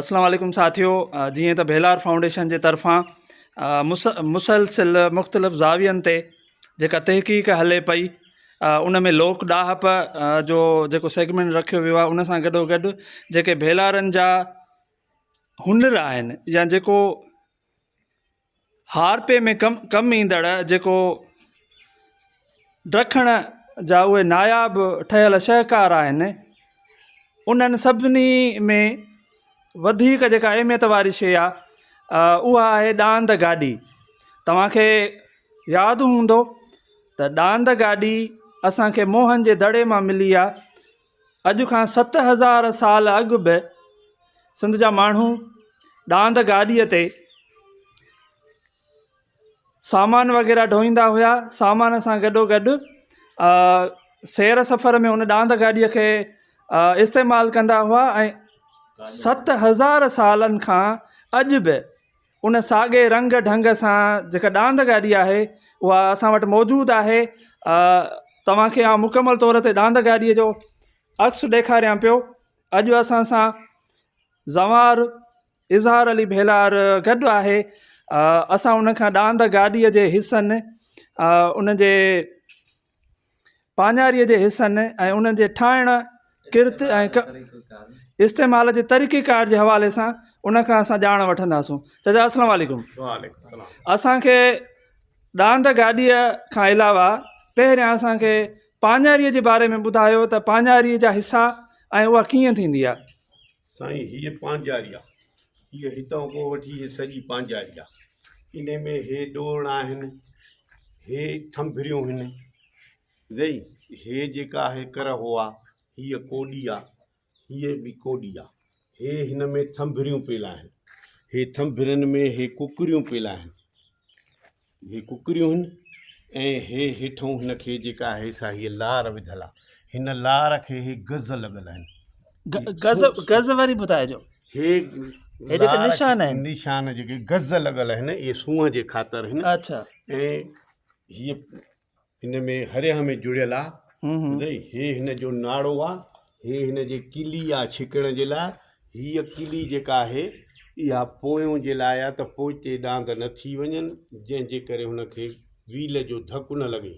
اسلام عليڪم ساٿيو جيئن ته ڀيلار فائونڊيشن جي طرفان مسلسل مختلف زاوين تي جيڪا تحقيق هلي پئي ان ۾ لوڪ ڏاهپ جو جيڪو سيگمينٽ رکيو ويو آهي ان سان گڏو گڏ جيڪي ڀيلارن جا هنر آهن يا جيڪو هارپي ۾ ڪم ڪم ايندڙ جيڪو ڊکڻ جا اهي ناياب ٺهيل شهڪار آهن انهن سڀني ۾ وڌيڪ جيڪا اهميت واري شيء آهي اها آهي ڏاند گاڏي توهان کي ياد هوندو ته ڏاند گاڏي اسان کي موهن جي دڙي مان ملي آهي اڄ کان 7000 سال اڳ به سنڌ جا ماڻهو ڏاند گاڏيء تي سامان وغيره ڍوئيندا هيا سامان سان گڏو گڏ سير سفر ۾ ان ڏاند گاڏيء کي استعمال ڪندا هئا ۽ 7000 سالن کان اڄ به ان ساڳئي رنگ ڍنگ سان جيڪا ڏاند گاڏي آهي اها اسان وٽ موجود آهي توهان کي آئون مڪمل طور تي ڏاند گاڏيء جو عڪس ڏيکاريان پيو اڄ اسان سان زنوار اظهار علي ڀيلار گڏ آهي اسان ان کان ڏاند گاڏيء جي حصن ان جي پاڃاريء جي حصن ۽ انهن جي ٺاهڻ، ڪرت ۽ استعمال جي طريقيڪار جي حوالي سان ان کان اسان ڄاڻ وٺنداسون. چچا السلام عليڪم. وعليڪم السلام. اسان کي ڏاند گاڏيء کان علاوه پهريان اسان کي پاڃاريء جي باري ۾ ٻڌايو ته پاڃاريء جا حصا ۽ اها ڪيئن ٿيندي آهي؟ سائين هيء پاڃاري آ. هيء هتان کان وٺي هيء سڄي پاڃاري آ. انهي ۾ هي ڏورڻ آهن، هي ٿنڀريون هن. ٻڌئي، هي جيڪا آهي ڪرهو آ، هيء ڪوڏي آ، هيء به ڪوڏي آ. هي هن ۾ ٿنڀريون پيل آهن. هي ٿنڀرين ۾ هي ڪڪريون پيل آهن. هي ڪڪريون هن ۽ هي هيٺئون هن کي جيڪا آهي سا هيء لار وڌل آ. هن لار کي هي گز لڳل آهن. گز گز وري ٻڌائجو. هي هي جيڪي نشان آهن. نشان جيڪي گز لڳل آهن اهي سونهن جي خاطر آهن. اڇا. ۽ هيء هن ۾ هريان ۾ جڙيل آ ٻڌئي هي هن جو ناڙو آ هي هن جي ڪلي آ ڇڪڻ جي لاء هيء ڪلي جيڪا آهي اها پويون جي لاء آ ته پوئتي ڏاند نه ٿي وڃن جنهن جي ڪري هن کي ويل جو ڌڪ نه لڳي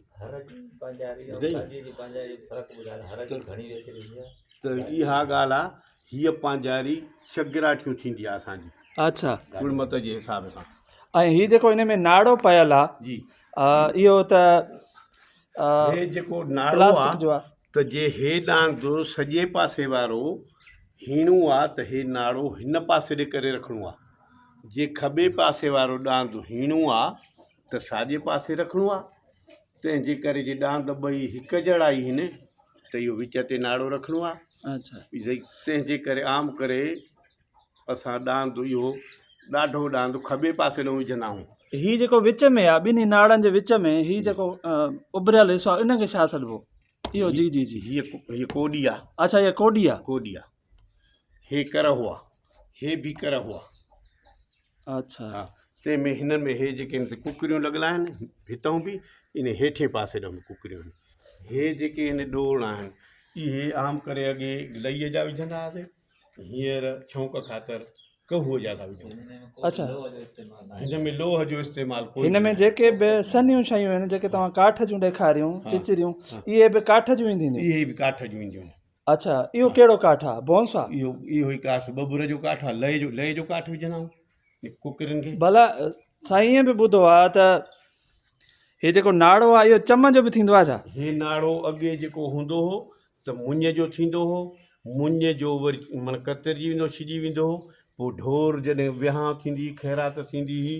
ٻڌئي ته اها ڳالهه آ هيء پانجاري شگراٺيون ٿيندي آ اسان جي. اڇا. گڙمت جي حساب سان. ۽ هي جيڪو ان ۾ ناڙو پيل آ. جي. اهو ته هي جيڪو ناڙو آ ته جي هي ڏاند سڄي پاسي وارو هيڻو آ ته هي ناڙو هن پاسي ڏي ڪري رکڻو آ. جي کٻي پاسي وارو ڏاند هيڻو آ ته ساڄي پاسي رکڻو آ. تنهن جي ڪري جي ڏاند ٻئي هڪ جهڙا ئي هن ته اهو وچ تي ناڙو رکڻو آ. اڇا. تنهن جي ڪري عام ڪري اسان ڏاند اهو ڏاڍو ڏاند کٻي پاسي ڏانهن وجهندا آهيون. هي جيڪو وچ ۾ آ ٻنهي ناڙن جي وچ ۾ هي جيڪو اڀريل حصو آ ان کي ڇا سڏبو؟ اهو جي جي جي. هيء هيء ڪوڏي آ. اڇا هيء ڪوڏي آ. ڪوڏي آ. هي ڪرهو آ. هي به ڪرهو آ. اڇا. ها تنهن ۾ هنن ۾ هي جيڪي آهن سي ڪڪريون لڳل آهن هتئون به ان هيٺين پاسي ڏانهن به ڪڪريون آهن. هي جيڪي هن ڏوڙ آهن اهي عام ڪري اڳي لئيء جا وجهندا هئاسي هينئر شوق خاطر ڪهوء جا ٿا وجهون. اڇا. هن ۾ لوهه جو استعمال ڪوئي هن ۾ جيڪي به سنهيون شيون آهن جيڪي توهان ڪاٺ جون ڏيکاريون چچريون اهي به ڪاٺ جون ئي ٿينديون. اهي به ڪاٺ جون اينديون. اڇا اهو ڪهڙو ڪاٺ آ بونس آ؟ اهو اهو ئي ڪاٺ ٻٻر جو ڪاٺ آ لئي جو لئي جو ڪاٺ وجهندا آهيون ڪڪرين کي. ڀلا سائين ائين به ٻڌو آ ته هي جيڪو ناڙو آ اهو چم جو به ٿيندو آ ڇا؟ هي ناڙو اڳي جيڪو هوندو هو ته مڃ جو ٿيندو هو مڃ جو وري معنيٰ ڪترجي ويندو هو ڇڄي ويندو هو پوء ڍور جڏهن وهانء ٿيندي هئي خيرات ٿيندي هئي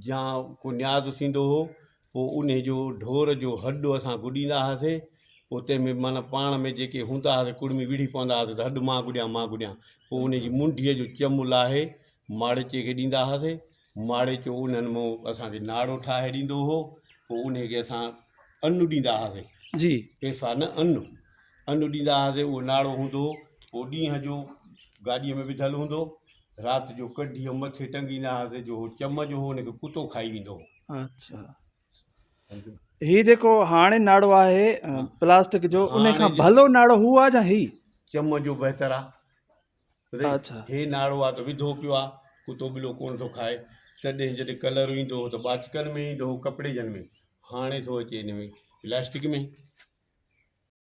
يا ڪو نياز ٿيندو هو پوء انهي جو ڍور جو هڏ اسان گڏيندا هئاسين پوء تنهن ۾ معنيٰ پاڻ ۾ جيڪي هوندا هئاسين ڪڙمي وڙهي پوندا هئاسين ته هڏ مان گڏيان مان گڏيان پوء انهي جي منڍيء جو چم لاهي ماڙيچي کي ڏيندا هئاسين ماڙيچو انهن مون اسان کي ناڙو ٺاهي ڏيندو هو پوء انهي کي اسان ان ڏيندا هئاسين جي. پئسا نه ان ان ڏيندا هئاسين اهو ناڙو هوندو هو پوء ڏينهن جو گاڏيء ۾ وڌل هوندو هو رات جو ڪڍي مٿي ٽنگيندا هئاسين جو هو چم جو هو ان کي ڪتو کائي ويندو هو. اڇا هي جيڪو هاڻي ناڙو آهي پلاسٽڪ جو ان کان ڀلو ناڙو هو آ جا هي چم جو بهتر آ. ٻڌئي اڇا. هي ناڙو آ ته وڌو پيو آ ڪتو ٻلو ڪونه ٿو کائي. تڏهن جڏهن ڪلر ايندو هو ته ٻاچڪن ۾ ايندو هو ڪپڙي جن ۾ هاڻي ٿو اچي ان ۾ پلاسٽڪ ۾.